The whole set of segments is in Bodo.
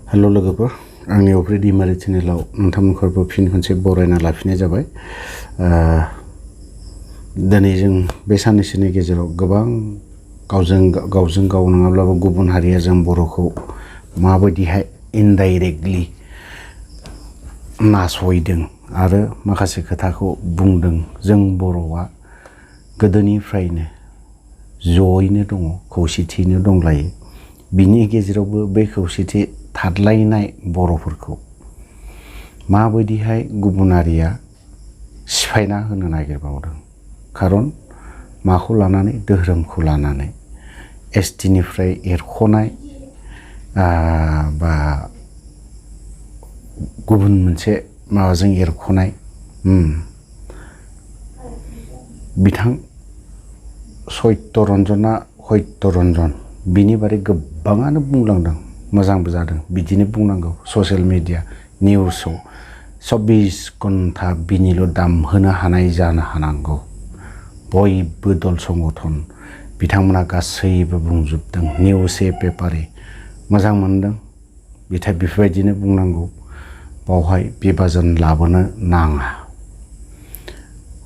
हेलो लोगोफोर आंनि अफ्रि दैमारि चेनेलाव नोंथांमोनखौ फिन खनसे बरायना लाफिननाय जाबाय। दिनै जों बे साननैसोनि गेजेराव गोबां गावजों गाव नङाब्लाबो गुबुन हारिया जों बर'खौ माबायदिहाय इनडाइरेक्टलि नासयदों आरो माखासे खोथाखौ बुंदों। जों बर'आ गोदोनिफ्रायनो जयैनो दङ, खौसेथियैनो दंलायो। बिनि गेजेरावबो बे खौसेथि थादलायनाय बर'फोरखौ माबायदिहाय गुबुनारिया सिफायना होनो नागिरबावदों। खारन माखौ लानानै? धोरोमखौ लानानै एसटिनिफ्राय एरख'नाय बा गुबुन मोनसे माबाजों एरख'नाय बिथां सत्यरन्जन बिनि बारै गोबाङानो बुंलांदों। मोजांबो जादों, बिदिनो बुंनांगौ। ससियेल मिडिया निउसाव 24 घन्टा बिनिल' दाम होनो हानाय जानो हानांगौ। बयबो दल संगठन बिथांमोना गासैबो बुंजोबदों। निउस पेपारे मोजां मोनदों। बिथां बेफोरबायदिनो बुंनांगौ। बावहाय बिभाजन लाबोनो नाङा।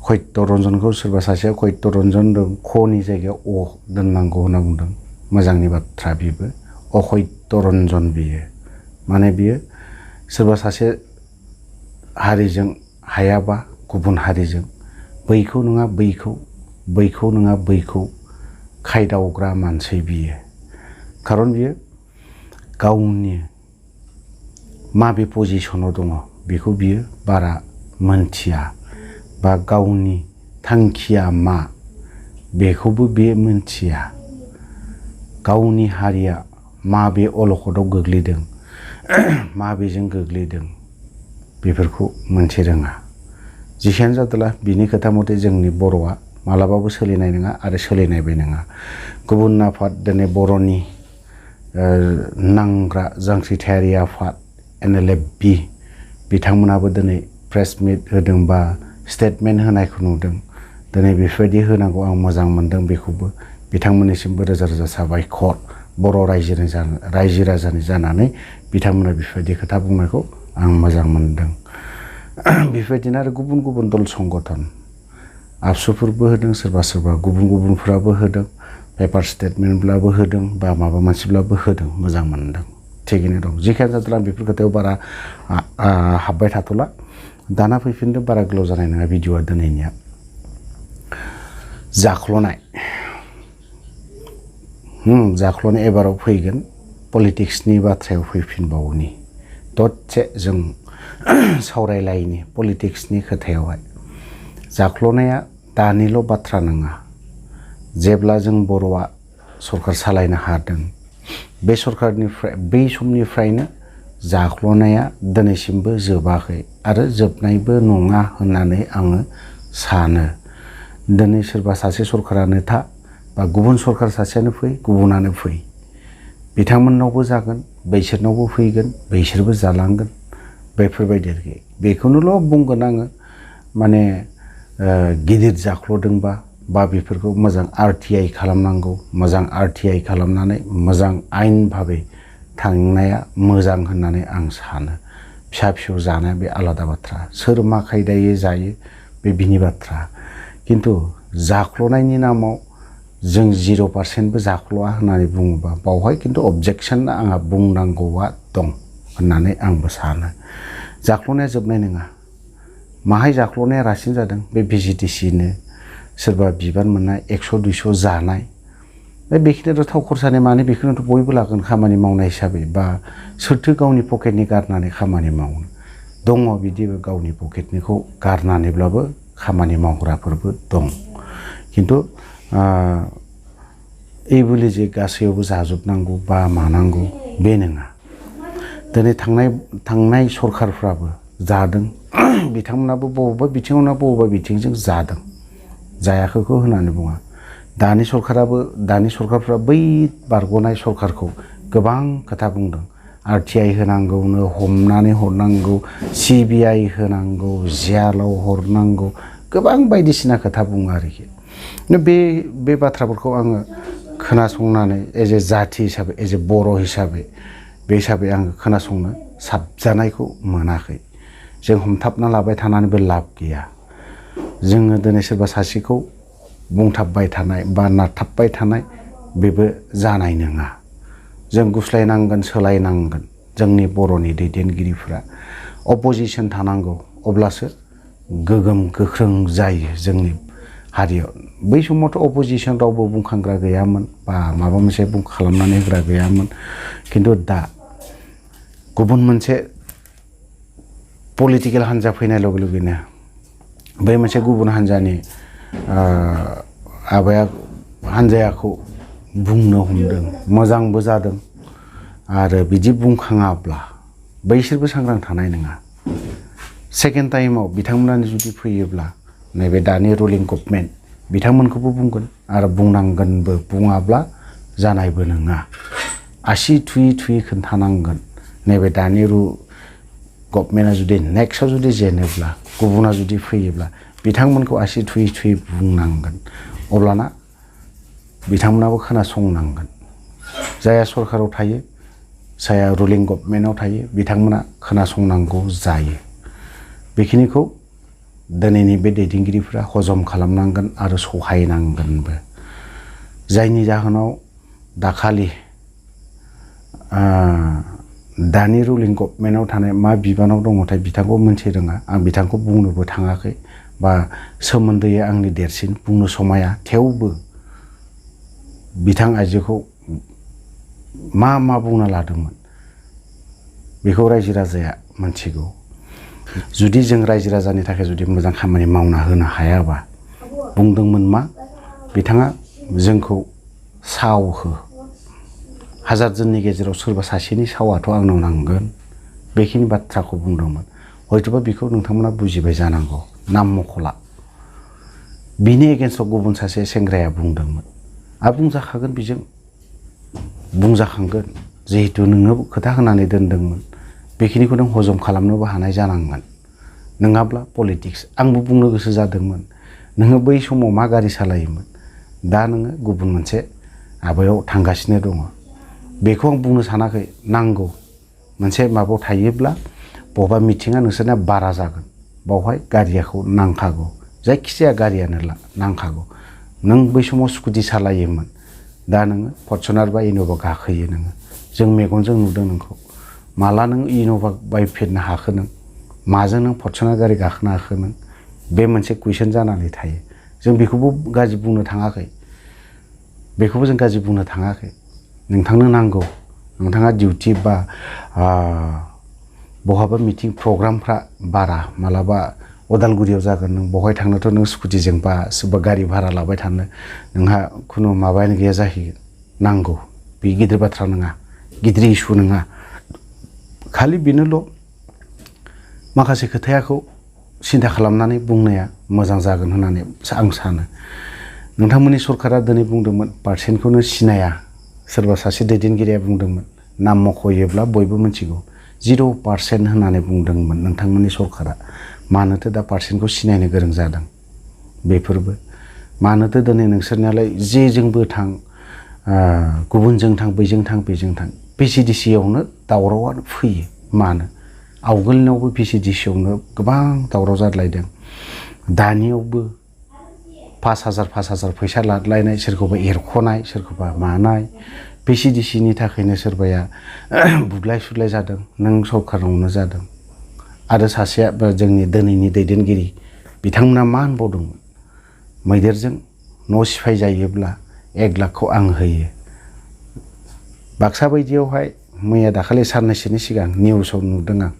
सत्यरन्जनखौ सोरबा सासेया सत्यरन्जन ख'नि जायगायाव अ दोननांगौ होनना बुंदों। मोजांनि बाथ्रा बेबो। असत्यरन्जन बियो माने बियो सोरबा सासे हारिजों हायाबा गुबुन हारिजों बैखौ नङा बैखौ नङा बैखौ खायदावग्रा मानसि बियो। खारन बियो गावनि माबे पजिसनाव दङ बेखौ बियो बारा मोनथिया, बा गावनि थांखिया मा बेखौबो बे मोनथिया। गावनि हारिया माबे अलखदाव गोग्लैदों, माबेजों गोग्लैदों बेफोरखौ मोनथि रोङा। जिखियानो जादोला बिनि खोथा मथे जोंनि बर'आ मालाबाबो सोलिनाय नङा आरो सोलिनायबो नङा। गुबुन आफाद दिनै बर'नि नांग्रा जांख्रिथायारि आफाद NLFB बिथांमोनाबो दिनै प्रेस मिट होदों बा स्टेटमेन्ट होनायखौ नुदों। दिनै बेफोरबायदि होनांगौ आं मोजां मोनदों। बेखौबो बिथांमोननिसिमबो रोजा रोजा साबायखर। बर' रायजो राजानि जानानै बिथांमोना बेफोरबायदि खोथा बुंनायखौ आं मोजां मोनदों। बेफोरबायदिनो आरो गुबुन गुबुन दल संगठन आबसुफोरबो होदों, सोरबा गुबुनफोराबो होदों। पेपार स्टेटमेन्टब्लाबो होदों बा माबा मोनसेब्लाबो होदों। मोजां मोनदों, थिगैनो दं। जिखियानो जादोला आं बेफोर खोथायाव बारा हाबबाय थाथ'ला। दाना फैफिनदों, बारा गोलाव जानाय नङा भिडिअ'आ दिनैनिया। जाख्ल'नाय एबाराव फैगोन पलिटिक्सनि बाथ्रायाव फैफिनबावनि दसे जों सावरायलायनि पलिटिक्सनि खोथायावहाय। जाख्ल'नाया दानिल' बाथ्रा नङा। जेब्ला जों बर'आ सरकार सालायनो हादों बे सरकारनिफ्राय बै समनिफ्रायनो जाख्ल'नाया दिनैसिमबो जोबाखै आरो जोबनायबो नङा होननानै आङो सानो। दिनै सोरबा सासे सरकारानो था बा गुबुन सरकार सासेयानो फै, गुबुनानो फै, बिथांमोननावबो जागोन, बैसोरनावबो फैगोन, बैसोरबो जालांगोन। बेफोरबायदि आरोखि। बेखौनोल' बुंगोन आङो, माने गिदिर जाख्ल'दोंबा बा बेफोरखौ मोजां RTI खालामनांगौ। मोजां RTI खालामनानै मोजां आयेन भाबै थांनाया मोजां होननानै आं सानो। फिसा फिसौ जानाया बे आलादा बाथ्रा। सोर मा खायदायै जायो बे बिनि बाथ्रा। खिन्थु जाख्ल'नायनि नामाव जों 0% जाख्ल'आ होननानै बुङोबा बावहाय खिन्थु अबजेक्सन आंहा बुंनांगौआ दं होननानै आंबो सानो। जाख्ल'नाया जोबनाय नङा। माहाय जाख्ल'नाया रासिन जादों बे VGTCनो सोरबा बिबान मोननाय 100-200 जानाय। बेखिनियाथ' थाव खरसानि माने बेखौनोथ' बयबो लागोन खामानि मावनाय हिसाबै। बा सोरथो गावनि पकेटनि गारनानै खामानि मावनो दङ। बिदिबो गावनि पकेटनिखौ गारनानैब्लाबो खामानि मावग्राफोरबो दं। खिन्थु एबोलि जे गासैयावबो जाजोबनांगौ बा मानांगौ बे नङा। दिनै थांनाय सरकारफ्राबो जादों। बिथांमोनाबो बबेबा बिथिङाव ना बबेबा बिथिंजों जादों। जायाखैखौ होननानै बुङा। दानि सरकारफ्रा बै बारग'नाय सरकारखौ गोबां खोथा बुंदों। RTI होनांगौनो, हमनानै हरनांगौ, CBI होनांगौ, जेलाव हरनांगौ, गोबां बायदिसिना खोथा बुङो आरोखि। बे बाथ्राफोरखौ आङो खोनासंनानै एज ए जाथि हिसाबै एज ए बर' हिसाबै बे हिसाबै आङो खोनासंनो साबजानायखौ मोनाखै। जों हमथाबना लाबाय थानानैबो लाब गैया। जोङो दिनै सोरबा सासेखौ बुंथाबबाय थानाय बा नारथाबबाय थानाय बेबो जानाय नङा। जों गुस्लायनांगोन, सोलायनांगोन। जोंनि बर'नि दैदेनगिरिफ्रा अपोजिसन थानांगौ, अब्लासो गोगोम गोख्रों जायो जोंनि हारियाव। बै समावथ' अपोजिसन रावबो बुंखांग्रा गैयामोन बा माबा मोनसे खालामनानै होग्रा गैयामोन। खिन्थु दा गुबुन मोनसे पलिटिकेल हान्जा फैनाय लोगो लोगोनो बै मोनसे गुबुन हान्जानि हान्जायाखौ बुंनो हमदों। मोजांबो जादों। आरो बिदि बुंखाङाब्ला बैसोरबो सांग्रां थानाय नङा। सेकेन्ड टाइमाव बिथांमोनानो जुदि फैयोब्ला नैबे दानि रुलिं गभर्नमेन्ट बिथांमोनखौबो बुंगोन आरो बुंनांगोनबो, बुङाब्ला जानायबो नङा। आसि थुयै थुयै खोन्थानांगोन। नैबे दानि गभर्नमेन्टआ जुदि नेक्स्टआव जुदि जेनोब्ला, गुबुना जुदि फैयोब्ला बिथांमोनखौ आसि थुयै थुयै बुंनांगोन। अब्लाना बिथांमोनाबो खोनासंनांगोन। जायहा सरकाराव थायो, जायहा रुलिं गभर्नमेन्टआव थायो, बिथांमोना खोनासंनांगौ जायो। बेखिनिखौ दिनैनि बे दैदेनगिरिफ्रा हजम खालामनांगोन आरो सहायनांगोनबो। जायनि जाहोनाव दाखालि दानि रुलिं गभर्नमेन्टआव थानाय मा बिबानाव दङथाय बिथांखौ मोनथि रोङा। आं बिथांखौ बुंनोबो थाङाखै बा सोमोन्दोआ आंनि देरसिन, बुंनो समाया। थेवबो बिथां आइजोखौ मा बुंना लादोंमोन बेखौ रायजो राजाया मोनथिगौ। जुदि जों रायजो राजानि थाखाय जुदि मोजां खामानि मावना होनो हायाबा, बुंदोंमोन मा बिथाङा जोंखौ साव हो, हाजार जननि गेजेराव सोरबा सासेनि सावाथ' आंनाव नांगोन, बेखिनि बाथ्राखौ बुंदोंमोन। हयथ'बा बेखौ नोंथांमोना बुजिबाय जानांगौ, नाम मख'ला। बिनि एगेन्स्टआव गुबुन सासे सेंग्राया बुंदोंमोन। आबुं जाखागोन, बेजों बुंजाखांगोन। जिहेथु नोङो खोथा होनानै दोनदोंमोन, बेखिनिखौ नों हजम खालामनोबो हानाय जानांगोन। नङाब्ला पलिटिक्स। आंबो बुंनो गोसो जादोंमोन, नोङो बै समाव मा गारि सालायोमोन, दा नोङो गुबुन मोनसे आबायाव थांगासिनो दङ। बेखौ आं बुंनो सानाखै। नांगौ मोनसे माबायाव थायोब्ला बबेबा मिथिङा नोंसोरना बारा जागोन, बावहाय गारियाखौ नांखागौ। जायखिजाया गारियानो नांखागौ। नों बै समाव स्कुटि सालायोमोन, दा नोङो फर्चुनार बा इन'भा गाखोयो नोङो। जों मेगनजों नुदों नोंखौ। माला नों इन'भा बायफेरनो हाखो नों? माजों नों फर्चुनार गारि गाखोनो हाखो नों? बे मोनसे कुइसन जानानै थायो। जों बेखौबो गाज्रि बुंनो थाङाखै। बेखौबो जों गाज्रि बुंनो थाङाखै। नोंथांनो नांगौ, नोंथाङा डिउटि बा बहाबा मिटिं प्रग्रामफ्रा बारा, मालाबा अदालगुरियाव जागोन, नों बहाय थांनोथ' नों स्कुटिजों बा सोरबा गारि भारा लाबाय थानो नोंहा खुनु माबायानो गैया जाहैगोन। नांगौ, बे गिदिर बाथ्रा नङा, गिदिर इस्यु नङा। खालि बेनोल' माखासे खोथायाखौ सिन्था खालामनानै बुंनाया मोजां जागोन होननानै आं सानो। नोंथांमोननि सरकारा दिनै बुंदोंमोन पार्सेन्टखौनो सिनाया। सोरबा सासे दैदेनगिरिया बुंदोंमोन, नाम मख'योब्ला बयबो मिथिगौ, 0% होननानै बुंदोंमोन नोंथांमोननि सरकारा। मानोथो दा पार्सेन्टखौ सिनायनो गोरों जादों? बेफोरबो मानोथो दिनै नोंसोरनियालाय जेजोंबो थां, गुबुनजों थां, बैजों थां, बेजों थां, PCDC-यावनो दावरावआनो फैयो। मानो? आवगोलनावबो PCDC-यावनो गोबां दावराव जालायदों। दानियावबो 5,000 फैसा लादलायनाय, सोरखौबा एरख'नाय, सोरखौबा मानाय। PCDC-नि थाखायनो सोरबाया बुलाय सुलाय जादों। नों सरकारावनो जादों। आरो सासेया जोंनि दिनैनि दैदेनगिरि, बिथांमोना मा होनबावदोंमोन? मैदेरजों न' सिफाय जायोब्ला 1 लाखखौ आं होयो। बाक्सा बायदियावहाय मैया दाखालि साननैसोनि सिगां निउसाव नुदों आं।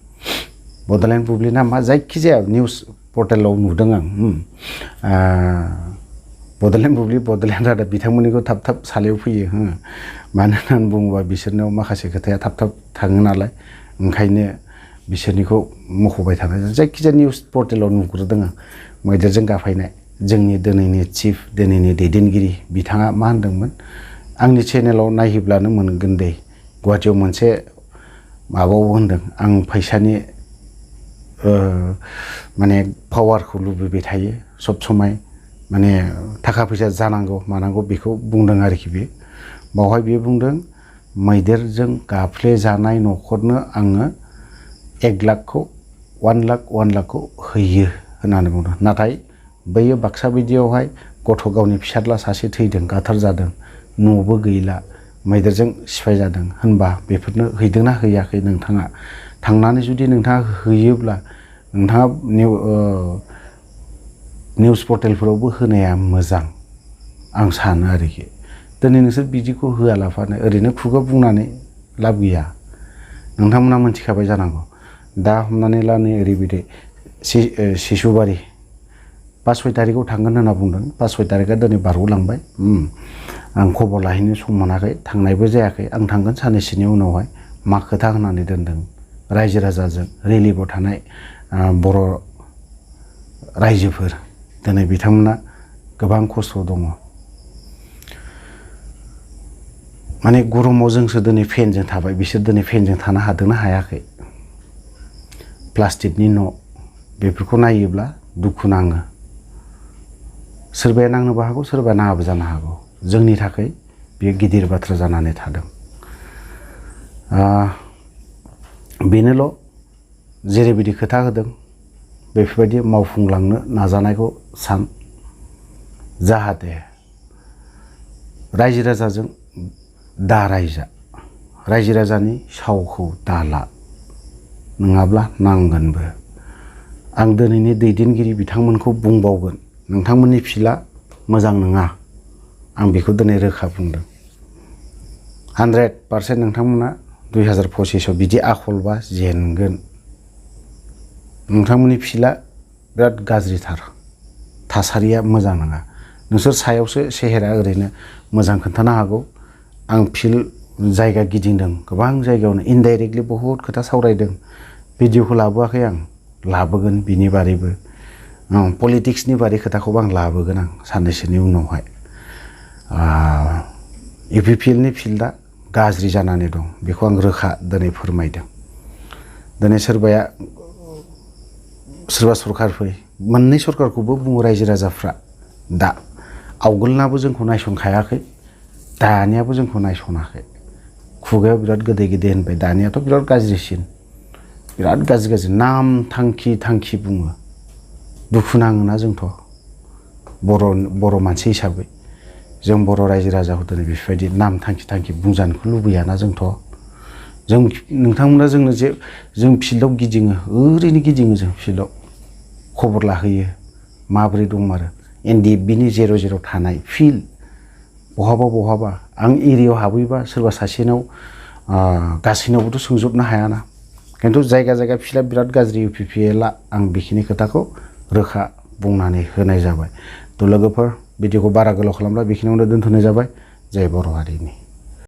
बड'लेण्ड बुब्लि ना मा जायखिजाया निउस पर्टेलाव नुदों आं। बड'लेण्ड बुब्लि, बड'लेण्ड रादाब, बिथांमोननिखौ थाब थाब सालायाव फैयो। मानो होननानै बुङोबा बिसोरनाव माखासे खोथाया थाब थाब थाङो नालाय, ओंखायनो बिसोरनिखौ मख'बाय थानाय। जायखिजाया निउस पर्टेलाव नुग्रोदों आं मैदेरजों गाफायनाय। जोंनि दिनैनि चिफ, दिनैनि दैदेनगिरि बिथाङा मा होनदोंमोन? आंनि चेनेलाव नायहैब्लानो मोनगोन दे। गुवाहाटियाव मोनसे माबायाव होनदों, आं फैसानि माने पावारखौ लुबैबाय थायो सब समाय, माने थाखा फैसा जानांगौ मानांगौ, बेखौ बुंदों आरोखि बे। बावहाय बियो बुंदों मैदेरजों गाफ्लेजानाय न'खरनो आङो 1 लाखखौ 1 लाखखौ होयो होननानै बुंदों। नाथाय बैयो बाक्सा बिदियावहाय गथ' गावनि फिसाज्ला सासे थैदों, गाथार जादों, न'बो गैला, मैदेरजों सिफाय जादों होनबा बेफोरनो हैदोंना हैयाखै नोंथाङा थांनानै जुदि नोंथाङा हैयोब्ला नोंथाङा निउस पर्टेलफोरावबो होनाया मोजां आं सानो आरोखि। दिनै नोंसोर बिदिखौ होआलाफानो ओरैनो खुगा बुंनानै लाब गैया। नोंथांमोना मोनथिखाबाय जानांगौ। दा हमनानै ला नै ओरैबायदि सिसुबारि 5-6 तारिखआव थांगोन होनना बुंदों। 5-6 तारिखआ दिनै बारग'लांबाय। आं खबर लाहैनो सम मोनाखै, थांनायबो जायाखै। आं थांगोन साननैसोनि उनावहाय। मा खोथा होननानै दोनदों रायजो राजाजों रिलिफआव थानाय बर' रायजोफोर दिनै बिथांमोना गोबां खस्थ' दङ। माने गरमाव जोंसो दिनै फेनजों थाबाय, बिसोर दिनै फेनजों थानो हादोंना हायाखै। प्लास्टिकनि न' बेफोरखौ नायोब्ला दुखु नाङो। सोरबाया नांनोबो हागौ, सोरबाया नाङाबो जानो हागौ। जोंनि थाखाय बेयो गिदिर बाथ्रा जानानै थादों। बेनोल' जेरैबायदि खोथा होदों बेफोरबायदि मावफुंलांनो नाजानायखौ सान। जाहाथे रायजो राजाजों दा रायजा, रायजो राजानि सावखौ दाला, नङाब्ला नांगोनबो। आं दिनैनि दैदेनगिरि बिथांमोनखौ बुंबावगोन, नोंथांमोननि फिल्डआ मोजां नङा। आं बेखौ दिनै रोखा बुंदों। 100% नोंथांमोना 2025आव बिदि आखलबा जेनगोन। नोंथांमोननि फिल्डआ बिराद गाज्रिथार, थासारिया मोजां नङा। नोंसोर सायावसो सेहेरा ओरैनो मोजां खोन्थानो हागौ। आं फिल्ड जायगा गिदिंदों, गोबां जायगायावनो इनडाइरेक्टलि बहुद खोथा सावरायदों। भिडिअखौ लाबोआखै आं, लाबोगोन बिनि बारैबो। पलिटिक्सनि बारै खोथाखौबो आं लाबोगोन आं साननैसोनि उनावहाय। UPPLनि फिल्डआ गाज्रि जानानै दं, बेखौ आं रोखा दिनै फोरमायदों। दिनै सोरबा सरकारफोर, मोननै सरकारखौबो बुङो रायजो राजाफ्रा। दा आवगोलनाबो जोंखौ नायसनखायाखै, दानियाबो जोंखौ नायसनाखै। खुगायाव बिराद गोदै गोदै होनबाय, दानियाथ' बिराद गाज्रिसिन, बिराद गाज्रि नाम थांखि बुङो। दुखु नाङोना जोंथ' बर' मानसि हिसाबै जों बर' रायजो राजाखौ दिनै बेफोरबायदि नाम थांखि बुंजानोखौ लुबैयाना जोंथ'। नोंथांमोना जोंनो जे जों फिल्डआव गिदिङो, ओरैनो गिदिङो जों फिल्डआव खबर लाहैयो माबोरै दंमारो। NDFBनि 0-0 थानाय फिल्ड बहाबा आं एरियायाव हाबहैबा सोरबा सासेनाव गासैनावबोथ' सोंजोबनो हायाना। खिन्थु जायगा फिल्डआ बिराद गाज्रि UPPLआ। आं बेखिनि खोथाखौ रोखा बुंनानै होनाय जाबाय। थ' लोगोफोर भिडिअखौ बारा गोलाव खालामला, बेखिनियावनो दोनथ'नाय जाबाय। जय बर' हारिनि।